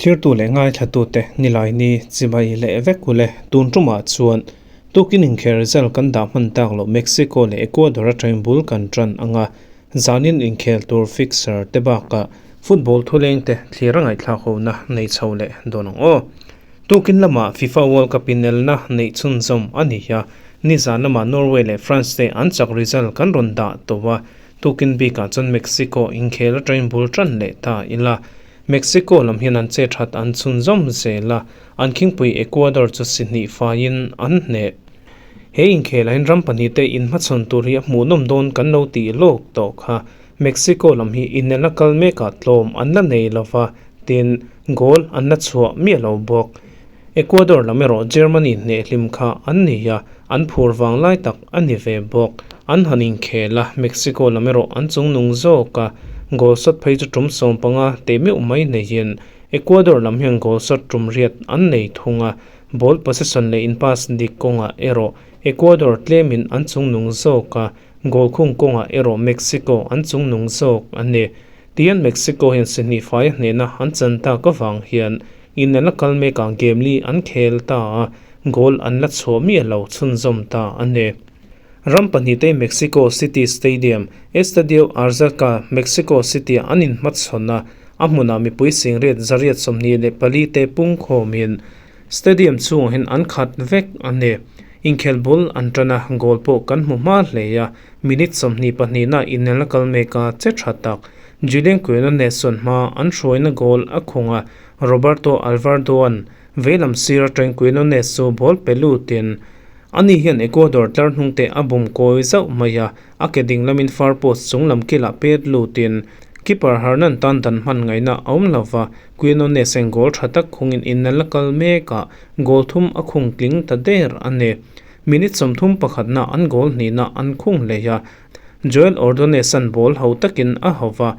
Thlirtu leh ngaithlatute Nilaini chibai leh vek ule tun tumah chuan tukin inkhel result kan dah hman tak loh Mexico leh Ecuador atangin bul kan tan anga zanin inkhel tur fixture te bakah football thulengte thlir a ngaihthlak hona nei chho leh dawn ang aw. Tukin lamah FIFA World Cup inelna neih chhunzawm a ni a, nizan lamah Norway leh France te an chak result kan rawn dah tawh a, tukin bikah chuan Mexico inkhel atangin bul tan leh ta ila. Mexico lam hian an che that an chhunzawm zel a, an khingpui Ecuador chu si hnih faiin an hneh. He inkhelah hian ram pahnihte inhmachhawn tur hi a hmuhnawm dawn kan lo tih lawk tawh kha. Mexico lam hi inelna kal mekah tlawm an la nei lo va, tin, goal an la chhuah miah lo bawk. Ecuador lam erawh Germany hneh hlim kha an ni a, an phur vang lai tak a ni ve bawk. An han inkhel a, Mexico lam erawh an chungnung zawk a, goal shot phei chu tum 15 teh meuh mai neihin Ecuador lam hian goal shot tum riat an nei thung a, ball possession leh in pass dik kawngah erawh Ecuador tlemin an chungnung zawk a, goal khung kawngah erawh Mexico an chungnung zawk a ni. Tihian Mexico hian si hnih fai a hnehna an chan tak avang hian Inelna kal mekah game li an khel ta a, goal an la chhuah miah lo chhunzawm ta a ni. Ram pahnihte Mexico City Stadium, Estadio Azteca, Mexico City-ah an inhmachhawn a, a hmunah mipui singriat zariat 24 te pungkhawmin stadium chhungah hian an khat vek a ni. Inkhel bul an tan a, goal pawh kan hmu hma hle a, minute 22 na inelna kal meka che tha tak Julian Quinones chuan hma an hruaina goal a khung a, Roberto Alvarado-a'n veilam sir atangin Quinones chu ball pe lutin ani hian Ecuador tlar hnungte a bum kawi zauh mai a, a ke ding lamin far post chung lam kilah pet lutin keeper Hernan tan dan hman ngaihna a awm lo va, Quinones hian goal tha tak khungin inel a kal mek a, goal thum a khung tling ta der a ni. Minute 31 na an goal hnihna an khung hlei a, Joel Ordonez-a'n ball ho takin a ho va,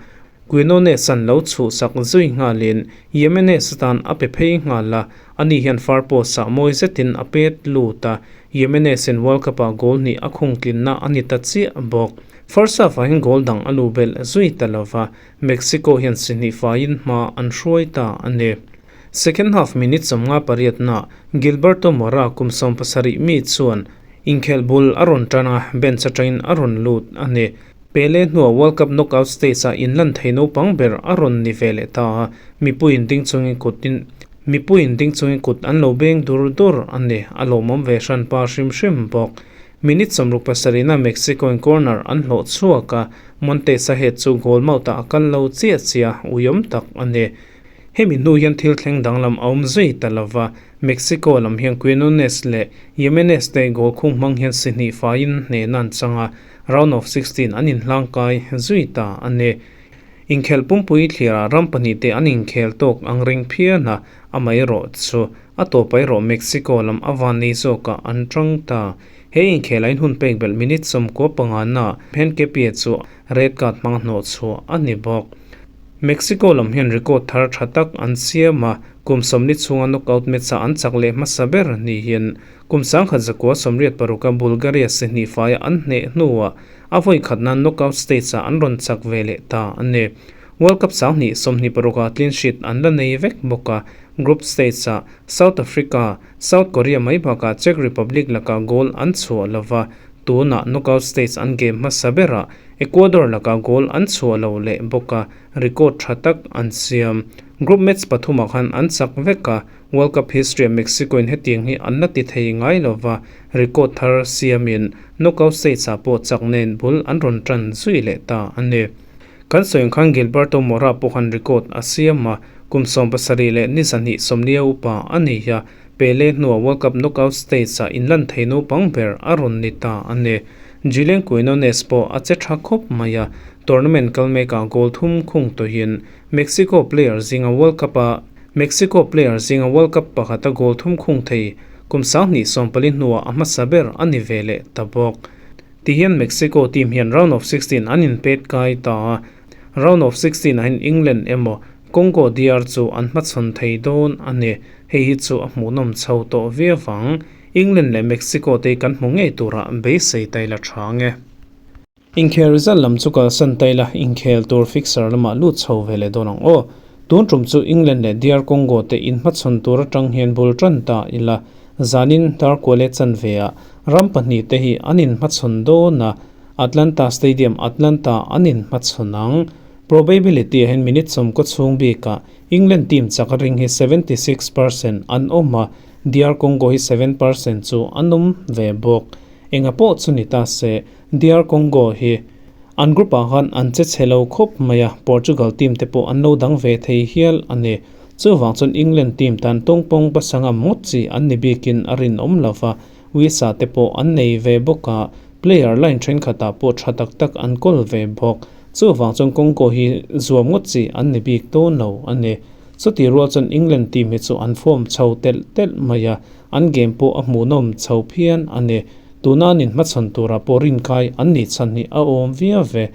Quinones-a'n lo chhuhsak zui nghalin Jimenez tan a pe phei nghal a, ani hian far post-ah mawi zetin a pet lut a, Jimenez-in World Cup-ah goal hnih a khung tlinna a ni ta chiah bawk. First half-ah hian goal dang a lu belh zui ta lo va, Mexico hian si hnih faiin hma an hruai ta a ni. Second half minute 58 na Gilberto Mora kum 70 mi chuan Inkhelh bul a rawn tan a, bench atangin a rawn lut a ni. Pele hnuah World Cup knockout stage-ah inlan thei naupang ber a rawn ni ve leh ta a, mipuiin ding chungin kut in mipuiin ding chungin kut an lo beng dur dur a ni. A lawmawm ve hran pa hrim hrim bawk. Minute 67 na Mexico-in corner an hlawh chhuak a, Montes a head chu goal mouth-ah a kal lo chiah chiah, uiawm tak a ni. Hemi hnu hian thil thleng danglam a awm zui ta lo va, Mexico lam hian Quinones leh Jimenez te goal khung hmang hian si hnih faiin hnehna an chang a, round of 16 an inhlangkai zui ta a ni. Inkhelh pumpui thliarah ram pahnih te an inkhel tawk ang reng phian a, amaherawh chu a tawp erawh Mexico lam a van nei zawkah an tang ta. He inkhelah in hun pek belh minute 95 na Hincapie chu red card hmang hnawh chhuah a ni bawk. Mexico lam hian record thar tha tak an siam a, kum 40 chhunga knockout match-ah an chak leh hmasa ber niin kum 1986 a Bulgaria si hnih faia an hneh hnuah a vawi khatna knockout stage-ah an rawn chak ve leh ta a ni. World Cup 2026 ah clean sheet an la nei vek bawk a, group stage-ah South Africa, South Korea mai bakah Czech Republic lakah goal an chhuah lova, tunah knockout stage an game hmasa berah Ecuador lakah goal an chhuah lo leh bawk a, record tha tak an siam. Group match pathumah khan an chak vek a, World Cup history-ah Mexico-in hetiang hi an la ti thei ngai lova, record thar siamin knockout stage-ah pawh chak nen bul an rawn tan zui leh ta a ni. Kan sawi ang khan Gilberto Mora pawh khan record a siam a, kum 70 leh ni zahnih 40 upa a ni a, Pele hnuah World Cup knockout stage-ah inlan thei naupang ber a rawn ni ta a ni. Julian Quinones pawh a che tha khawp mai a, tournament kal mekah goal thum khung tawhin Mexico player zinga World Cup-a Mexico player zinga World Cup pakhata goal thum khung thei kum 2014 hnuah a hmasa ber a ni ve leh ta bawk. Tihian Mexico team hian round of 16 an inpet kai ta a, round of 16 ah hian England emaw Congo DR chu an hmachhawn thei dawn a ni. Hei hi chu a hmuhnawm chho tawh viau vang. England leh Mexico te kan hmu ngei turah beisei ta ila tha nge. Inkhel result lam chu kalsan ta ila, inkhel tur fixture lamah lut chho ve leh dawn ang aw. Tun tum chu England leh DR Congo te inhmachhawn tur atang hian bul tan ta ila. Zanin darkual e chanve ah ram pahnihte hi an inhmachhawn dawn a, Atlanta Stadium, Atlanta an inhmachhawn ang. Probability ah hian minute sawmkaw chhung bikah England team chak a ring hi 76% an awm a, DR Congo hi 7% chu an awm ve bawk. Enga pawh chu ni ta se, DR Congo hi an group ah khan an che chhe lo khawp mai a, Portugal team te pawh an lo dang ve thei hial a ni. Chuvang chuan England team tan tawngpawng pasanga ngawt chi an ni bikin a rinawm lo va, Wissa te pawh an nei ve bawk a, player line thenkhatah pawh tha tak tak an kawl ve bawk. Chuvang chuan Congo hi zuam ngawt chi an ni bik dawn lo a ni. Chuti rual chuan England team hi chu an form chho telh telh mai a, an game pawh a hmuhnawm chho phian a ni. Tuna an inhmachhawn turah pawh rinkai an nih chhan hi a awm viau ve.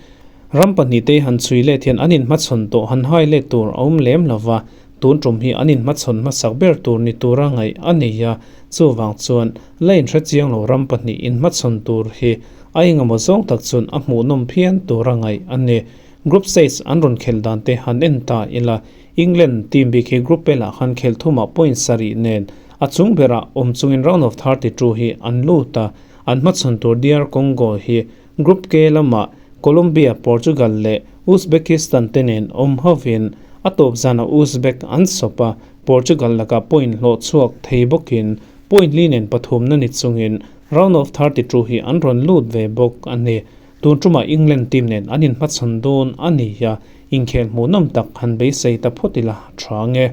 Ram pahnihte han chhui let hian an inhmachhawn tawh han hai let tur a awm lem lo va, tun tum hi an inhmachhawn hmasak ber tur ni tura ngaih a nei a, chuvang chuan la inhre chiang lo ram pahnih inhmachhawn tur hi a engemaw zawng tak chuan a hmuhnawm phian tura ngaih a ni. Group stage an rawn khelh dan te han en ta ila, England team bik hi Group L ah khan khelh thumah point sarih nen a chung berah awm chungin round of 32 hi an lut a, an hmachhawn tur DR Congo hi Group K lamah Colombia, Portugal leh Uzbekistan te nen awm hovin a tawp zanah Uzbek an sawp a, Portugal lakah point hlawh chhuak thei bawkin point li nen pathumna ni chungin round of 32 hi an rawn lut ve bawk a ni. Tun tumah England team nen an inhmachhawn dawn a ni a, inkhel hmuhnawm tak han beisei ta phawt ila tha nge.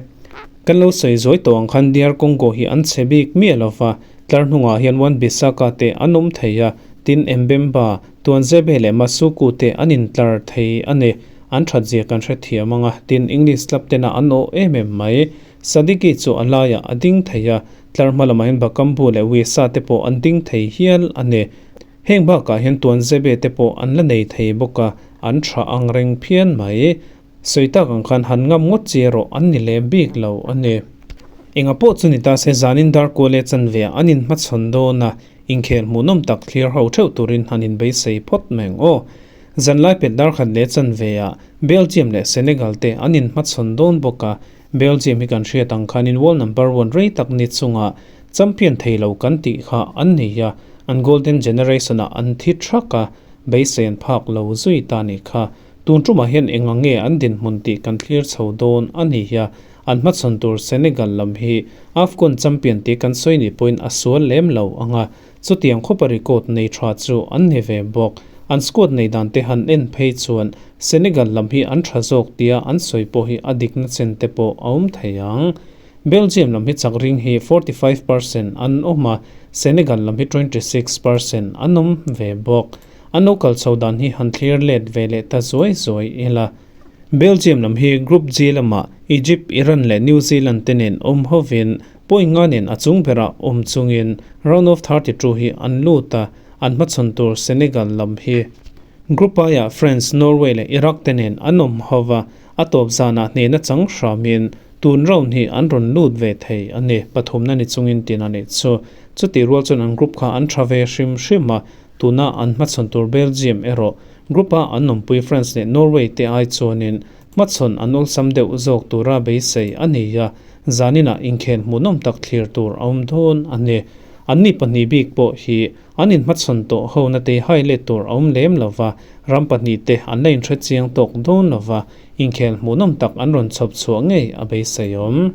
Kan lo sawi zuai tawh ang khan DR Congo hi an chhe bik miah lova, Tlar hnungah hian Wan Bissaka te an awm thei a, tin Mbemba, Tuanzebe leh Masuku te an intlar thei a ni. An that zia kan hrethiam ang a, tin English club tena an awh em em mai. Sadiki chu a laiah a ding thei a, tlar hma lamah hian Bakambu leh Wissa te pawh an ding thei hial a ni. Heng bakah hian Tuanzebe te pawh an la nei thei bawk a, an tha ang reng phian mai. Sawi tak ang khan han ngam ngawt chi erawh an ni leh bik lo a ni. Enga pawh chu ni ta se zanin dar kual e chanve ah an inhmachhawn dawn a, inkhel hmuhnawm tak thlir ho theuh turin han inbeisei phawt mai ang aw. Zanlai pet dar khat leh chanve ah Belgium leh Senegal te an inhmachhawn dawn bawk a, Belgium hi kan hriat ang khanin world number one rei tak ni chunga champion thei lo kan tih kha an ni a, an golden generation ah an thi thak a, beisei an phak lo zui ta nih kha. Tun tumah hian eng ang nge an dinhmun tih kan thlir chho dawn a ni a, an hmachhawn tur Senegal lam hi AFCON champion tih kan sawi nih pawhin a sual lem lo ang a, chutiang khawpa record nei tha chu an ni ve bawk. An squad nei dan te han en phei chuan Senegal lam hi an tha zawk tia an sawi pawh hi a dikna chen te pawh a awm thei ang. Belgium lam hi chak ring hi 45% an awm a, Senegal lam hi 26% an awm ve bawk. An lo kal chho dan hi han thlir let ve leh ta zuai zuai ila. Belgium lam hi Group G lamah Egypt, Iran leh New Zealand te nen awm hovin point nga nen a chung berah awm chungin round of 32 hi an lut a, an hmachhawn tur Senegal lam hi Group I-ah France, Norway leh Iraq te nen an awm hova, a tawp zanah hnehna chang hramin tun round hi an rawn lut ve thei a ni. Pathumna ni chungin tin a nih chu. Chutih rual chuan an group kha an tha ve hrim hrim a, Tuna an hmachhawn tur Belgium erawh group-a an awmpui France leh Norway te ai chuanin hmachhawn an awlsam deuh zawk tura beisei a ni a, zaninah inkhel hmuhnawm tak thlir tur a awm dawn a ni. Anni pahnih bik pawh hi an inhmachhawn tawh ho na tei hai let tur a awm lem lo va, ram pahnih te an la inhre chiang tawk dawn lo va, inkhel hmuhnawm tak an rawn chhawp chhuah ngei a beiseiawm.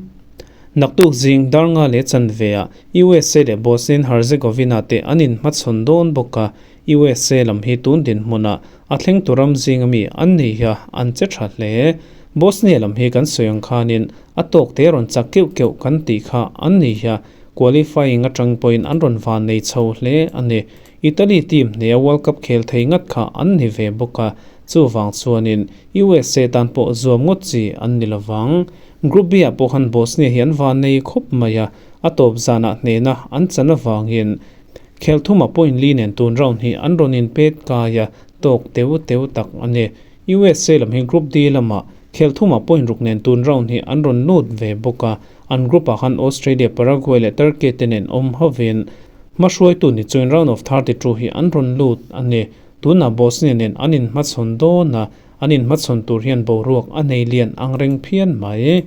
Naktuk zing dar nga leh chanve ah USA leh Bosnia and Herzegovina te an inhmachhawn dawn bawk a, USA lam hi tun dinhmunah a thleng tu ram zinga mi an nei a, an che tha hle. Bosnia lam hi kan sawi ang khanin a tawk te rawn chak keuh keuh kan tih kha an nei a, qualifying atang pawhin an rawn van nei chho hle a ni. Italy team hneia World Cup khel thei ngat kha an ni ve bawk a, chuvang chuanin USA tan pawh zuam ngawt chi an ni lovang. Group B ah pawh khan Bosnia hi an van nei khawp mai a, a tawp zanah hnehna an chan avangin khel thuma point li nen tun round hi an rawn inpet kai a, tawk teu teu tak a ni. USA lam hi Group D lamah khel thuma point ruk nen tun round hi an rawn lut ve bawk a, an group ah khan Australia, Paraguay leh Turkey te nen awm hovin hmahruaitu ni chuan round of 32 hi an rawn lut a ni. Tunah Bosnia nen an inhmachhawn dawn a. An inhmachhawn tur hian boruak a nei lian ang reng phian mai.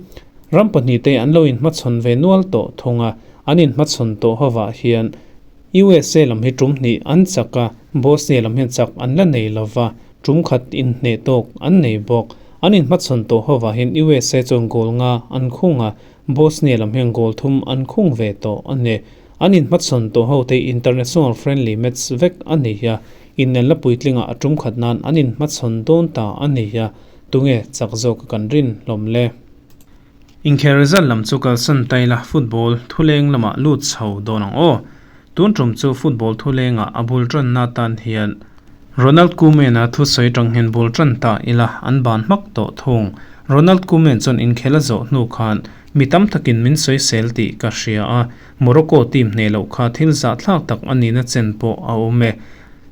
Ram pahnihte an lo inhmachhawn ve nual tawh thung a, an inhmachhawn tawh hovah hian USA lam hi tum hnih an chak a, Bosnia lam hian chak an la nei lo va, tum khat inhneh tawk an nei bawk. An inhmachhawn tawh hovah hian USA chuan goal nga an khung a, Bosnia lam hian goal thum an khung ve tawh a ni. An inhmachhawn tawh hote international friendly match vek a ni a, inelna puitlingah a tum khat nan an inhmachhawn dawn ta a ni a, tunge chak zawk kan rin hlawm le? Inkhel result lam chu kalsan taila football thuleng lamah lut chho dawn ang aw. Tun tum chu football thulengah a bul tanna tan hian Ronald Koeman-a thusawi tang hian bul tan ta ila an ban hmak tawh thung. Ronald Koeman chuan inkhel a zawh hnu khan mi tam takin min sawisel tih ka hria a, Morocco team hneh loh kha thil zahthlak tak a nihna chen pawh a awm e.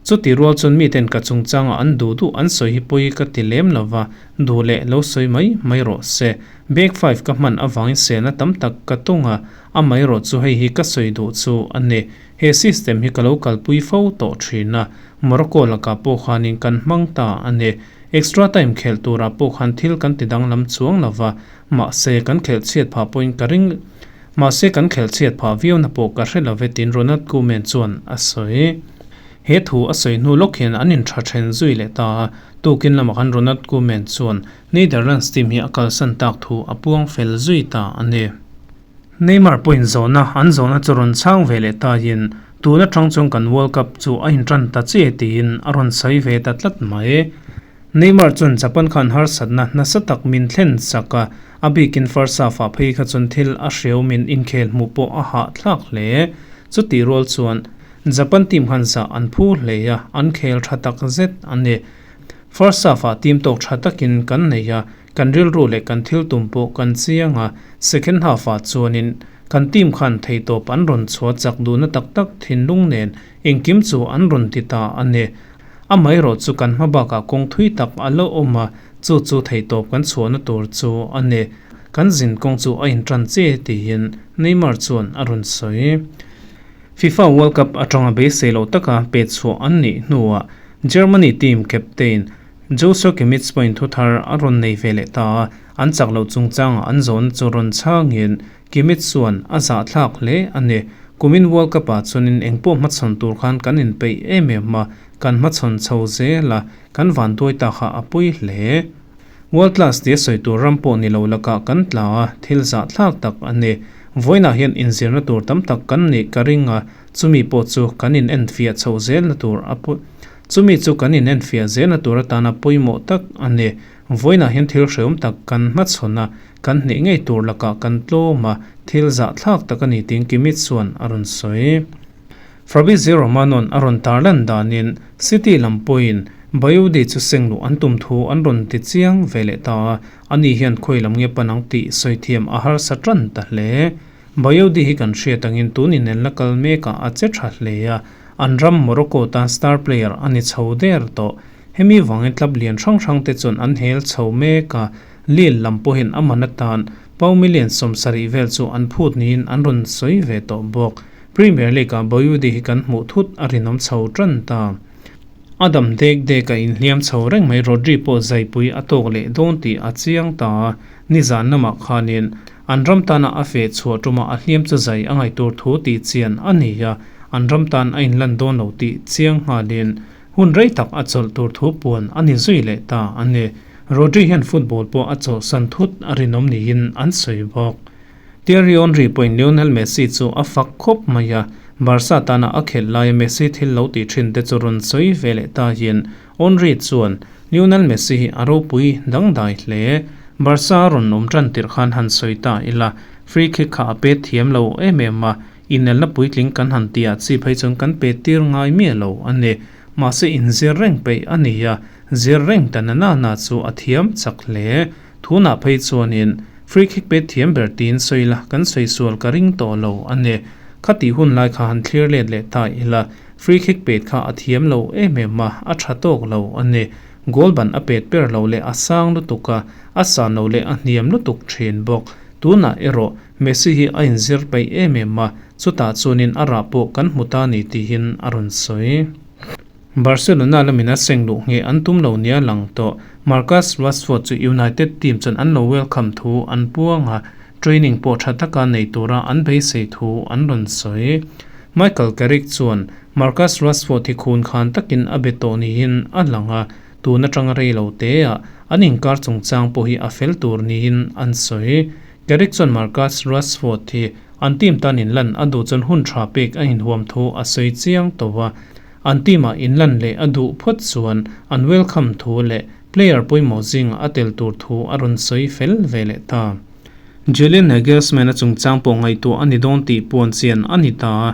Chuti rual chuan miten ka chungchangah an duh duh an sawi hi pawi ka ti lem lo va, duh leh lo sawi mai mai rawh se. Bag five ka hman avangin selna tam tak ka tung a, amaherawh chu hei hi ka sawi duh chu a ni. He system hi ka lo kalpui fo tawh thin a, Morocco lakah pawh khanin kan hmang ta a ni. Extra time khelh turah pawh khan thil kan ti danglam chuang lo va, mahse kan khelh chhiat phah pawhin ka ring Mahse kan khelh chhiat phah viauna pawh ka hre lo ve tiin Ronald Koeman chuan a sawi. He thu a sawi hnu lawk hian an intha then zui leh ta a, tukin lamah khan Ronald Koeman chuan Netherlands team hi a kalsan tak thu a puang fel zui ta a ni. Neymar pawhin zawhna an zawhna chu rawn chhang ve leh taiin tun atang chuan kan World Cup chu a intran ta che tiin a rawn sawi ve ta tlat mai. Neymar chuan Japan khan harsatna nasa tak min thlen chak a, a bikin first half ah phei kha chuan thil a hreumin inkhel hmuh pawh a hahthlak hle. Chutih rual chuan Japan team khan zah an phu hle a, an khel tha tak zet a ni. First half ah team tawk tha takin kan nei a, kan rilru leh kan thil tum pawh kan chiang a, second half ah chuanin kan team khan theihtawp an rawn chhuah chak duhna tak tak thinlung nen engkim chu an rawn ti ta a ni. Amaherawh chu kan hma bakah kawng thui tak a lo awm a, chu chu theihtawp kan chhuahna tur chu a ni. Kan zin kawng chu a intan che tiin Neymar chuan a rawn sawi. FIFA World Cup atanga beisei loh taka pet chhuah an nih hnuah Germany team captain Joshua Kimmich pawhin thu thar a rawn nei ve leh ta a, an chak loh chungchangah an zawn chu rawn chhangin Kimmich chuan a zahthlak hle a ni. Kumin World Cup ah chuanin engpawh hmachhawn tur khan kan inpeih em em a, kan hmachhawn chho zel a, kan vanduai ta kha a pawi hle. World class tia sawi tur ram pawh ni lo lakah kan tla a, thil zahthlak tak a ni. Vawiinah hian inzirna tur tam tak kan nih ka ring a, chumi pawh chu kan inenfiah chho zelna tur a chumi chu kan inenfiah zelna tur atana pawimawh tak a ni. Vawiinah hian thil hrehawm tak kan hmachhawn a, kan hneh ngei tur lakah kan tlawm a, thil zahthlak tak a ni tiin Kimmich chuan a rawn sawi. Fabrizio Romano-a'n a rawn tarlan danin City lam pawhin Bayodi chu seng luh an tum thu an rawn ti chiang ve leh ta a, ani hian khawi lam nge pan ang tih sawi thiam a harsa tan ta hle. Bayodi hi kan hriat angin tun inelna kal mekah a che tha hle a, an ram Morocco tan star player a ni chho der tawh. Hemi vangin club lian hrang hrang te chuan an hel chho mek a, Lille lam pawhin a man atan pau million 70 vel chu an phut niin an rawn sawi ve tawh bawk. Premier League ah Boyudi hi kan hmuh thut a rinawm chho tan ta. A dam dek dek a inhliam chho reng mai Rodri pawh zaipui a tawk leh dawn tih a chiang ta a, nizan lamah khanin an ram tana a feh chhuah tumah a hliam chu zai a ngaih tur thu tih chian a ni a, an ram tan a inlan dawn lo tih chiang nghalin Hun rei tak a chawlh tur thu puan a ni zui leh ta a ni. Rodri hian football pawh a chawlhsan thut a rinawm niin an sawi bawk. Thierry Henry pawhin Lionel Messi chu a fak khawp mai a, Barca tana a khelh laia Messi thil lo tih thin te chu rawn sawi ve leh ta hian Henry chuan Lionel Messi hi a ropui dangdai hle. Barca a rawn awm tan tirh khan han sawi ta ila, free kick kha a pet thiam lo em em a, Inelna puitling kan han tih ah chi phei chuan kan pe tir ngai miah lo a ni. Mahse inzir reng peih a ni a, zir reng ta na na na chu a thiam chak hle. Tunah phei chuanin free kick pe thiam ber tiin sawi la kan sawi sual ka ring tawh lo a ni. Khatih hun lai kha han thlir let leh ta ila, free kick pet kha a thiam lo em em a, a tha tawk lo a ni. Goal ban a pet ber lo leh a sang lutuk a, a san lo leh a hniam lutuk thin bawk. Tunah erawh Messi hi a inzir peih em em a, chutah chuanin a rah pawh kan hmu ta ni tihin a rawn sawi. Barcelona lamin a seng luh ngheh an tum lo nia lang tawh. Marcus Rashford chu United team chuan an lo welcome thu an puang a, training pawh tha taka nei tura an beisei thu an rawn sawi. Michael Carrick chuan Marcus Rashford hi khun khan takin a be tawh niin a lang a, tun atanga rei lo teah an inkar chungchang pawh hi a fel tur niin an sawi. Carrick chuan Marcus Rashford hi an team tan inlan a duh chuan hun tha pek a inhuam thu a sawi chiang tawh a, an team ah inlan leh a duh phawt chuan an welcome thu leh player pawimawh zingah a tel tur thu a rawn sawi fel ve leh ta. Julian Nagelsmann-a chungchang pawh ngaihtuah a ni dawn tih puan chian a ni ta a,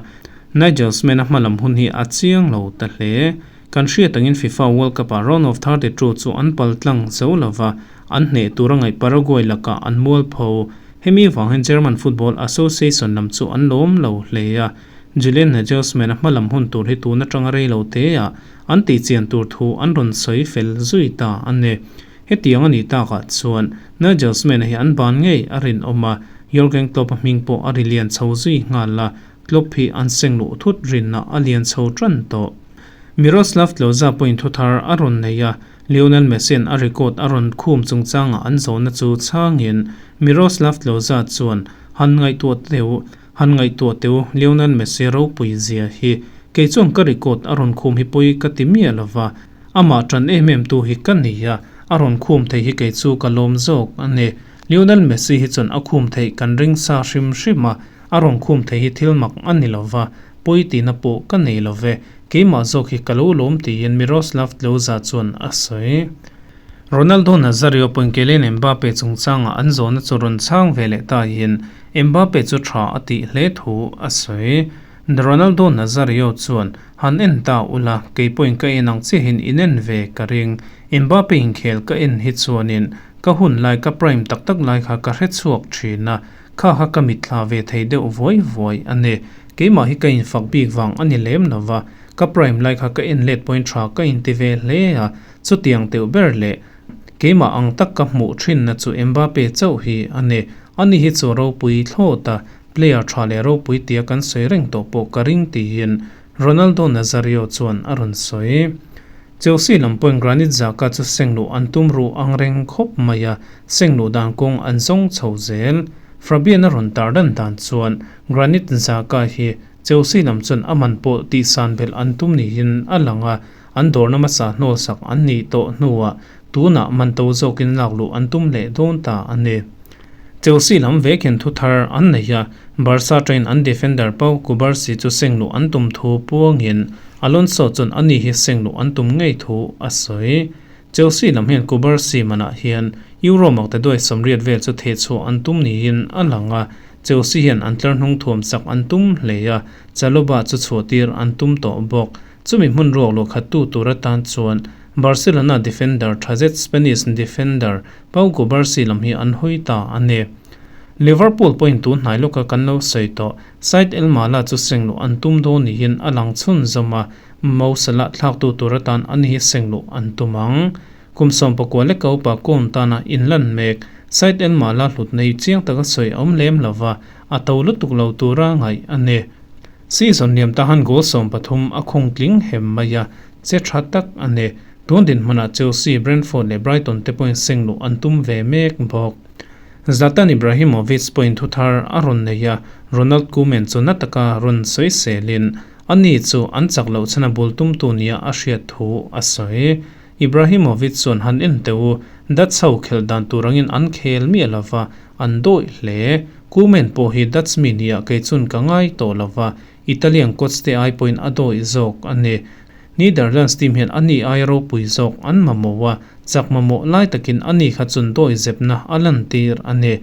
Nagelsmann-a hmalam hun hi a chiang lo ta hle. Kan hriat angin FIFA World Cup-ah round of 32 chu an pal tlang zo lova, an hneh tur a ngaih Paraguay lakah an mualpho. Hemi vang hian German Football Association lam chu an lawm lo hle a, Julian Nagelsmann-a hmalam hun tur hi tun atanga rei lo teah an tihchian tur thu an rawn sawi fel zui ta a ni. Hetiang a nih takah chuan Nagelsmann-a hi an ban ngei a rinawm a, Jurgen Klopp-a hming pawh a ri lian chho zui nghal a, Klopp hi an seng luh thut rinna a lian chho tan tawh. Miroslav Klose pawhin thuthar a rawn nei a, Lionel Messi-a'n a record a rawn khum chungchangah an zawhna chu chhangin Miroslav Klose chuan, Han ngaihtuah teu, han ngaihtuah teu Lionel Messi ropui zia hi. Kei chuan ka record a rawn khum hi pawi ka ti miah lo va, amah tan em em tu hi ka ni a, a rawn khum thei hi kei chu ka lawm zawk a ni. Lionel Messi hi chuan a khum theih kan ring sa hrim hrim a, A rawn khum thei hi thil mak a ni lo va, pawi tihna pawh ka nei lo ve, keimah zawk hi ka lo lawm tiin Miroslav Klose chuan a sawi. Ronaldo Nazario pawhin Kylian Mbappe chungchangah an zawhna chu rawn chhang ve leh tahin Mbappe chu tha a tih hle thu a sawi. Ronaldo Nazario chuan, Han en ta ula, kei pawhin ka en ang chiahin in en ve ka ring. Mbappe inkhel ka en hi chuanin ka hun lai ka prime tak tak lai kha ka hrechhuak thin a, Kha kha ka mitthla ve thei deuh vuai vuai a ni. Keimah hi ka infak bik vang a ni lem lo va, ka prime lai kha ka en let pawhin tha ka inti ve hle a, chutiang teuh ber leh keimah ang tak ka hmuh thinna chu Mbappe chauh hi a ni. Ani hi chu ropui thlawt a, player tha leh ropui tia kan sawi reng tawh pawh ka ring tiin Ronaldo Nazario chuan a rawn sawi. Chelsea lam pawhin Granit Xhaka chu seng luh an tum ruh ang reng khawp mai a, seng luh dan kawng an zawng chho zel. Fabian a rawn tar dan dan chuan Granit Xhaka hi Chelsea lam chuan a man pawh tihsan belh an tum niin a lang a, an dawrna hmasa hnawlsak an nih tawh hnuah tunah man to zawkin lak luh an tum leh dawn ta a ni. Chelsea lam vek hian thu thar an nei a, Barca train an defender Pau Cubarsi chu seng luh an tum thu puangin Alonso chuan ani hi seng luh an tum ngei thu a sawi. Chelsea lam hian Cubarsi manah hian Euro makte duai 80 vel chu thehchhuah an tum niin a lang a, Chelsea hian an tlar hnung thuam chak an tum hle a, Chalobah chu chhuahtir an tum tawh bawk. Chumi hmun ruak luh khattu tur atan chuan Barcelona defender tha zet Spanish defender Pau Cubarsi lam hi an hawi ta a ni. Liverpool pawhin tun hnai lawka kan lo sawi tawh, Said El Mala chu seng luh an tum dawn niin a lang chhunzawm a, Mo Salah thlaktu tur atan ani hi seng luh an tum ang. Kum 19 leka upa kawn tana inlan mek, Said El Mala hlut nei chiang taka sawi a awm lem lo va, a to lutuk lo tura ngaih a ni. Season liam tahan goal 13 a khung tling hem mai a, che tha tak a ni. Tun dinhmunah Chelsea, Brentford leh Brighton te pawhin seng luh an tum ve mek bawk. Zlatan Ibrahimovic pawhin thu thar a rawn nei a, Ronald Koeman chu na taka rawn sawi selin ani chu an chak loh chhan a bul tumtu nia a hriat thu a sawi. Ibrahimovic chuan han en teh u, Dutch ho khelh dan tur angin an khel miah lo va, an dawih hle. Koeman pawh hi Dutch mi nia kei chuan ka ngai tawh lo va, Italian coach te ai pawhin a dawih zawk a ni. Netherlands team hian ani aia ropui zawk an mamawh a, chak mamawh lai takin ani kha chun dawi zepna a lantir a ni.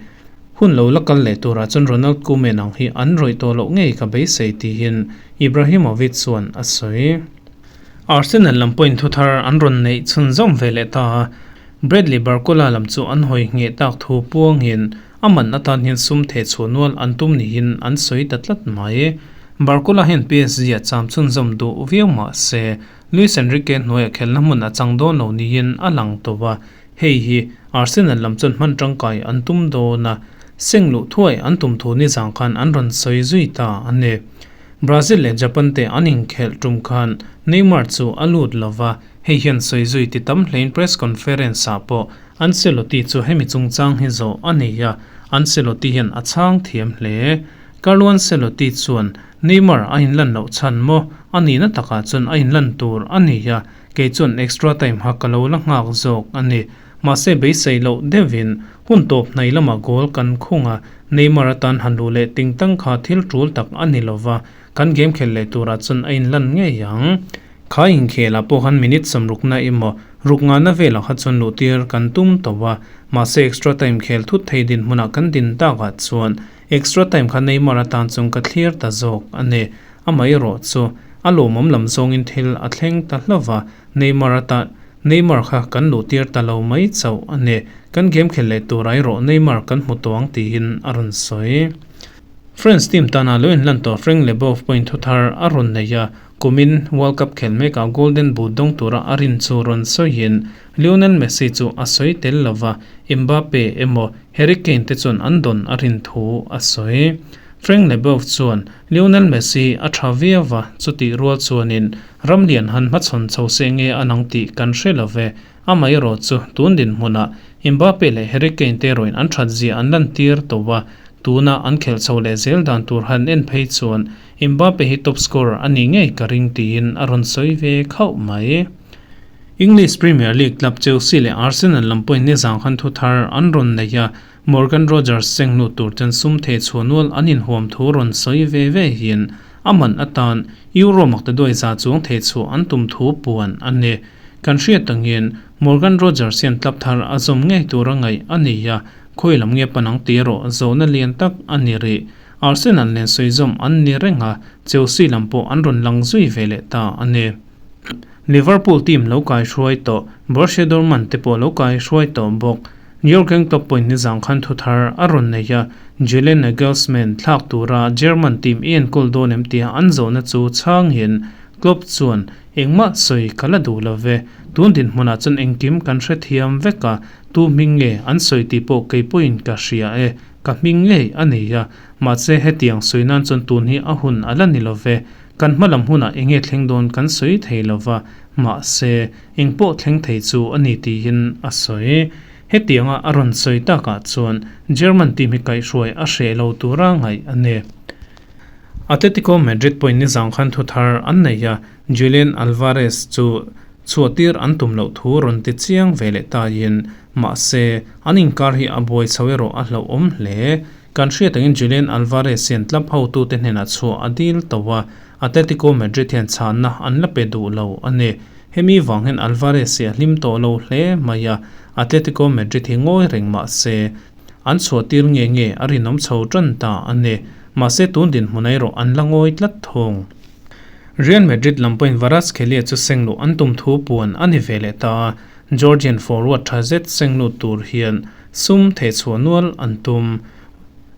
Hun lo la kal leh turah chuan Ronald Koeman ang hi an rawih tawh loh ngei ka beisei tiin Ibrahimovic chuan a sawi. Arsenal lam pawhin thuthar an rawn neih chhunzawm ve leh ta a, Bradley Barcola lam chu an hawi ngheh tak thu puangin A man atan hian sum theh chhuah nual an tum niin an sawi ta tlat mai. Barcola hian PSG a cham chhunzawm duh viau mah se, Luis Enrique hnuaiah khelna hmun a chang dawn lo niin a lang tawh a, hei hi Arsenal lam chuan hman tangkai an tum dawn a, seng luh thuai an tum thu nizang khan an rawn sawi zui ta a ni. Brazil leh Japan te an inkhelh tum khan Neymar chu a lut lo va. Hei hian sawi zui ti tam hlein press conference ah pawh Ancelotti chu hemi chungchang hi zawh a nei a, Ancelotti hian a chhang thiam hle. Carlo Ancelotti chuan, Neymar a inlan loh chhan maw? A nihna takah chuan a inlan tur a ni a, kei chuan extra time kha ka lo la nghak zawk a ni. Mahse beisei loh deuhin hun tawp hnai lamah goal kan khung a, Neymar atan han luh leh ting tang kha thil tul tak a ni lova, kan game khelh leh turah chuan a inlan ngei ang. Kha inkhel ah pawh khan minute sawmrukna emaw ruk ngahna velah kha chuan luh tir kan tum tawh a, mahse extra time khel thut thei dinhmunah kan din takah chuan extra time kha Neymar atan chuan ka thlir ta zawk a ni. Amaherawh chu a lawmawm lam zawngin thil a thleng ta hlauh a, Neymar atan Neymar kha kan luh tir ta lo mai chauh a ni. Kan game khel leh tur erawh Neymar kan hmu tawh ang tiin a rawn sawi. France team tana lo inlan tawh Frank Leboeuf pawhin thuthar a rawn nei a, kumin World Cup khel mekah Golden Boot dawng tura a rin chu rawn sawiin Lionel Messi chu a sawi tel lova, Mbappe emaw Harry Kane te chuan an dawn a rin thu a sawi. Frank Leboeuf chuan Lionel Messi a tha viau va, chutih rual chuanin ramlian han hmachhawn chho se nge a nang tih kan hre lo ve, amaherawh chu tun dinhmunah Mbappe leh Harry Kane te erawhin an that zia an lantir tawh a, Tuna an khelh chho leh zel dan tur han en phei chuan Mbappe hi top scorer a nih ngei ka ring tiin a rawn sawi ve khauh mai. English Premier League club Chelsea leh Arsenal lam pawhin nizang khan thu thar an rawn nei a, Morgan Rogers cheng hnu tur chuan sum thei chhuah nual an inhuam thu rawn sawi ve ve hian a man atan Euro maktaduai za chuang thei chhuah an tum thu puan a ni. Kan hriat angin Morgan Rogers hian club thar a zawm ngei tur a ngaih a ni a, Khawi lam nge pan ang tih erawh zawhna lian tak a ni rih. Arsenal nen sawi zawm an ni reng a, Chelsea lam pawh an rawn lang zui ve leh ta a ni. Liverpool team lo kai hruai tawh, Borussia Dortmund te pawh lo kai hruai tawh bawk. Jurgen Klopp pawhin nizang khan thu thar a rawn nei a, Julian Nagelsmann thlak tura German team i enkawl dawn em tia an zawhna chu chhangin Klopp chuan, Engmah sawi ka la duh lo ve, tun dinhmunah chuan engkim kan hrethiam vek a, Tu hming nge an sawi tih pawh kei pawhin ka hria e, ka hming ngei a nei a, mahse hetiang sawi nan chuan tun hi a hun a la ni lo ve, kan hma lam hunah eng nge thleng dawn kan sawi thei lo va, mahse eng pawh thleng thei chu a ni tiin a sawi. Hetianga a rawn sawi takah chuan German team hi kaihhruai a hreh lo tura ngaih a ni. Atletico Madrid pawhin nizang khan thu thar an nei a, Julian Alvarez chu Chhuahtir an tum loh thu rawn ti chiang ve leh taiin, mahse, an inkar hi a buai chho erawh a hlauhawm hle. Kan hriat angin Julian Alvarez hian club hotute hnenah chhuah a dil tawh a, Atletico Madrid hian chhanna an la pe duh lo a ni. Hemi vang hian Alvarez hi a hlim tawh lo hle mai a, Atletico Madrid hi ngawi reng mah se, an chhuahtir nge nge a rinawm chho tan ta a ni. Mahse, tun dinhmun erawh an la ngawi tlat thung. Real Madrid lam pawhin Kvaratskhelia chu seng luh an tum thu puan a ni ve leh ta a, Georgian forward tha zet seng lut tur hian sum thehchhuah nual an tum.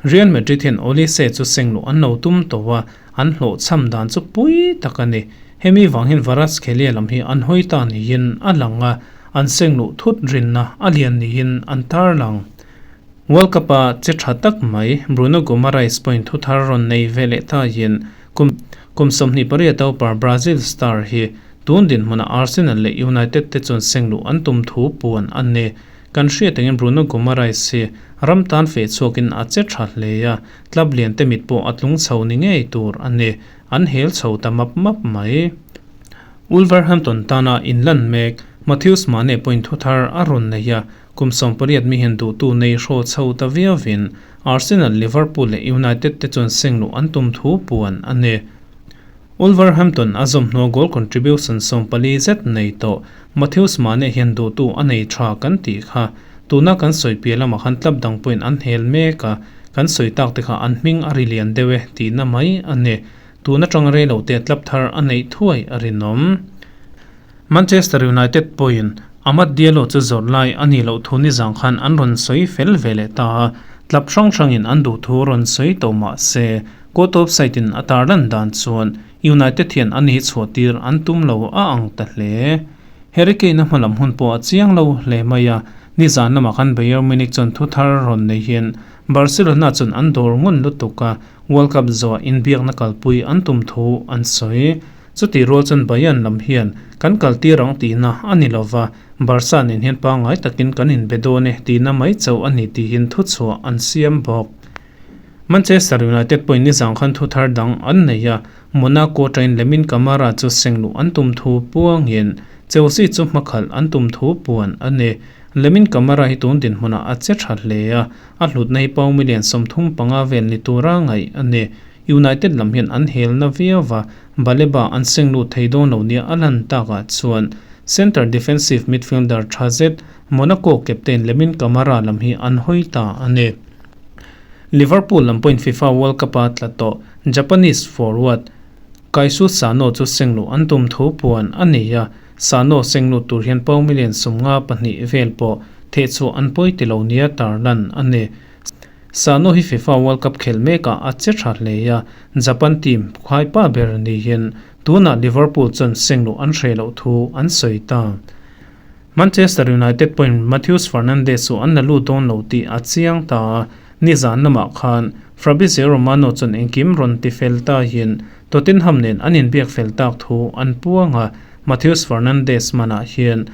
Real Madrid hian Olise chu seng luh an lo tum tawh a, an hlawhchham dan chu pui tak a ni. Hemi vang hian Kvaratskhelia lam hi an hawi ta niin a lang a, an seng luh thut rinna a lian niin an tarlang. World Cup-a che tha tak mai Bruno Guimaraes pawhin thu thar rawn nei ve leh taiin kum kum 28 upar Brazil star hi tun dinhmunah Arsenal leh United te chuan seng luh an tum thu puan a ni. Kan hriat angin Bruno Guimaraes hi ram tan feh chhuakin a che tha hle a, club lian te mit pawh a tlung chho ni ngei tur a ni. An hel chho ta map map mai. Wolverhampton tana inlan mek Matheus Mane pawhin thu thar a rawn nei a, Kum 18 mi hian duhtu nei hraw chho ta viauvin Arsenal, Liverpool leh United te chuan seng luh an tum thu puan a ni. Wolverhampton a zawm hnua goal contribution 14 zet nei tawh Matheus Mane hian duhtu a nei tha kan tih kha. Tuna kan sawi piah lamah khan club dang pawhin an hel mek a, kan sawi tak te kha an hming a ri lian deuh e tihna mai a ni. Tun atanga rei lo te club thar a neih thuai a rinawm. Manchester United pawhin Amad Diallo chu zawrh lai a nih loh thu nizang khan an rawn sawi fel ve leh ta a, club hrang hrangin an duh thu rawn sawi tawh mah se, court of side-in a tarlan dan chuan United hian a ni chhuah tir an tum lo a ang ta hle. Harry Kane-a hmalam hun pawh a chiang lo hle mai a, nizan lamah khan Bayern Munich chuan thu thar rawn nei hian Barcelona chuan an dawr ngun lutuk a, World Cup zawh inbiakna kalpui an tum thu an sawi. Chutih rual chuan Bayern lam hian kan kaltir ang tihna a ni lova, Barca nen hian pangngai takin kan inbe dawn e tihna mai chauh a ni tihin thuchhuah an siam bawk. Manchester United pawhin nizang khan thu thar dang an nei a, Monaco train Lamine Camara chu sengluh an tum thu puangin Chelsea chu hmakhalh an tum thu puan a ni. Lamine Camara hi tun dinhmunah a che tha hle a, a hlutna hi pound million 35 vel ni tura ngaih a ni. United lam hian an helna viau va, Baleba an sengluh thei dawn lo nia a lan takah chuan centre defensive midfielder tha zet Monaco captain Lamine Camara lam hi an hawi ta a ni. Liverpool lam pawhin FIFA World Cup-a tla tawh Japanese forward Kaisu Sano chu sengluh an tum thu puan a ni a, Sano senglut tur hian pound million 52 vel pawh thehchhuah an pawi ti lo nia tarlan a ni. Sano hi FIFA World Cup khelh mekah a che tha hle a, Japan team khaipa ber niin tunah Liverpool chuan sengluh an hreh loh thu an sawi ta. Manchester United pawhin Matheus Fernandes chu an la lut dawn lo tih a chiang ta a, nizan lamah khan Fabrizio Romano chuan engkim rawn ti fel tahin Tottenham nen an inbiak fel tak thu an puang a, Matheus Fernandes manah hian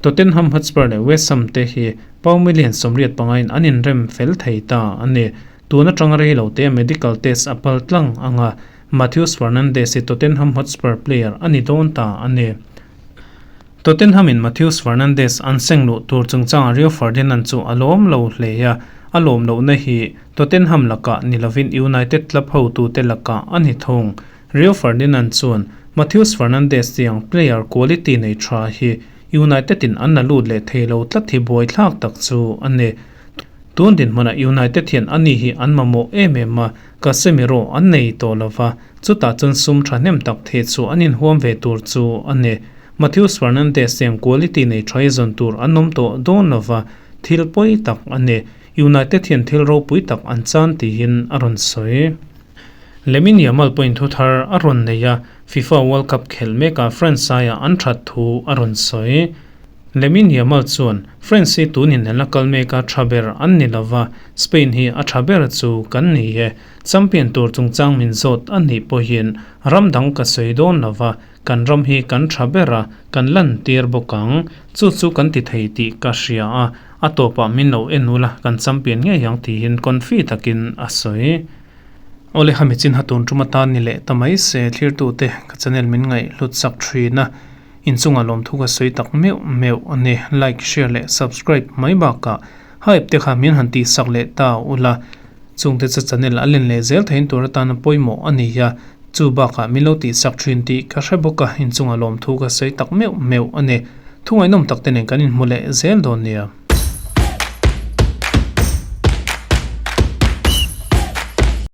Tottenham Hotspur leh West Ham te hi pound million 85 in an inrem fel thei ta a ni. Tun atanga rei lo te medical test a pal tlang ang a, Matheus Fernandes hi Tottenham Hotspur player a ni dawn ta a ni. Tottenham in Matheus Fernandes an seng luh tur chungchangah Rio Ferdinand chu a lawm lo hle a, a lawm lohna hi Tottenham lakah ni lovin United club hotute lakah a ni thung. Rio Ferdinand chuan Matheus Fernandes tiang player quality nei tha hi United in an la lut leh thei lo tlat hi buaithlak tak chu a ni. Tun dinhmunah United hian ani hi an mamawh em em a, Casemiro an nei tawh lova, Chutah chuan sum thahnem tak theh chu an inhuam ve tur chu a ni. Matheus Fernandes hian quality nei tha zawn tur an awm tawh dawn lova, thil pawi tak a ni. United hian thil ropui tak an chan tiin a rawn sawi. Lamine Yamal pawhin thu thar a rawn nei a, FIFA World Cup khelh mekah France aia an that thu a rawn sawi. Lamine Yamal chuan, France hi tun inelna kal meka tha ber an ni lova, Spain hi a tha ber chu kan ni e. Champion tur chungchang min zawt a nih pawhin ram dang ka sawi dawn lova, kan ram hi kan tha ber a, kan lan tir bawk ang. Chu chu kan ti thei tih ka hria a, a tawpah min lo en ula kan champion ngei ang tiin confi takin a sawi. Awle hami chin ha tun tum atan ni leh ta mai se thlirtute ka channel min ngaih hlut sak thin a, inchungah lawmthu ka sawi tak meuh meuh a ni. Like, share leh subscribe mai bakah hype te kha min han tih sak leh ta ula. Chungte chu channel a len leh zel theihin tur atana pawimawh a ni a, chu bakah min lo tihsak thin tih ka hre bawk a, inchungah lawmthu ka sawi tak meuh meuh a ni. Thungaihnawm tak te nen kan inhmu leh zel dawn nia.